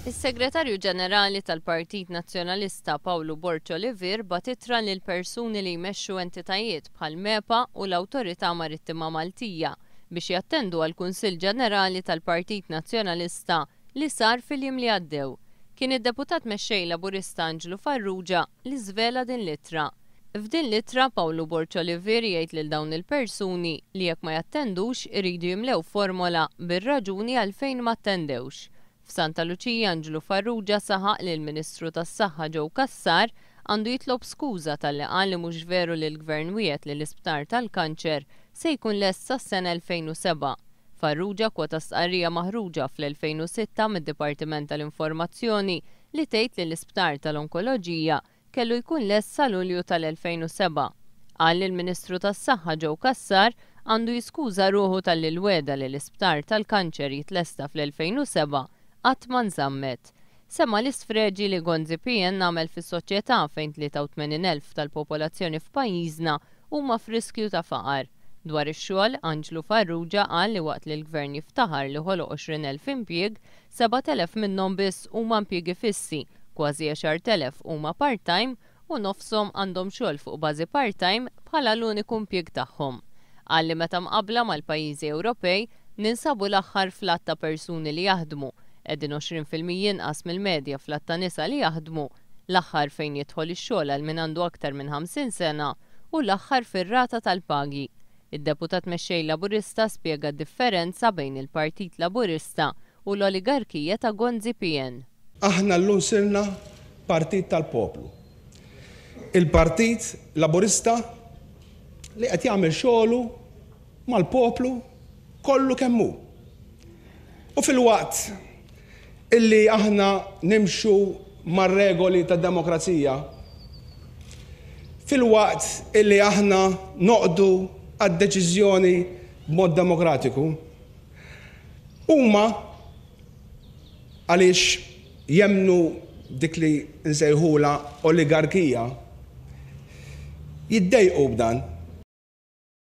Is-Segretarju Ġenerali tal-Partit Nazzjonalista Pawlu Borg Olivier bagħat ittra lil persuni li jmexxu entitajiet bħall-MEPA u l-Awtorità Marittima Maltija biex jattendu għall-Kunsill Ġenerali tal-Partit Nazzjonalista li sar fil-jiem li għaddew. Kien id-Deputat Mexxej Laburista Anġlu Farrugia li żvela din l-ittra. F'din l-ittra Pawlu Borg Olivier jgħid lil dawn il-persuni li jekk ma jattendux iridu jimlew formola bir-raġuni għalfejn ma attendewx. F'Santa Luċija Anġlu Farrugia saħaq li l-Ministru tas-Saħħa Joe Cassar għandu jitlob skuża talli qal li mhux veru li l-Gvern wiegħed li l-isptar tal-kanċer se jkun lest sas-sena 2007. Farrugia kwota stqarrija maħruġa fl-2006 mid-Dipartiment tal-Informazzjoni li tgħid li l-isptar tal-onkoloġija kellu jkun lest sa Lulju tal-2007. Qal li l-Ministru tas-Saħħa Joe Cassar għandu jiskuża ruħu talli l-wegħda li l-isptar tal-kanċer jitlesta fl-2007 qatt ma nżammet. Semma l-isfreġji li Gonzi PN għamel fis-soċjetà fejn 83,000 tal-popolazzjoni f'pajjiżna huma f'riskju ta' faqar. Dwar ix-xogħol, Anġlu Farrugia qal li waqt li l-Gvern jiftaħar li ħoloq 20,000 impjieg, 7,000 minnhom biss huma impjiegi fissi, kważi 10,000 huma part-time u nofshom għandhom xogħol fuq bażi part-time bħala l-uniku impjieg tagħhom. Qal li meta mqabbla mal-pajjiżi Ewropej, ninsabu l-aħħar fl-għadd ta' persuni li jaħdmu, qegħdin 20% inqas mill-medja fl-għadd ta' nisa li jaħdmu, l-aħħar fejn jidħol ix-xogħol għal min għandu aktar minn 50 sena u l-aħħar fir-rata tal-pagi. Id-Deputat Mexxej Laburista spjega d-differenza bejn il-Partit Laburista u l-oligarkija ta' Gonzi PN. Aħna llum sirna partit tal-poplu. Il-Partit Laburista li qed jagħmel xogħlu mal-poplu kollu kemm hu. U filwaqt illi aħna nimxu mar-regoli tad-demokrazija, filwaqt illi aħna noqogħdu għad-deċiżjoni b'mod demokratiku, huma għaliex jemmnu dik li nsejħula oligarkija, jiddejqu b'dan.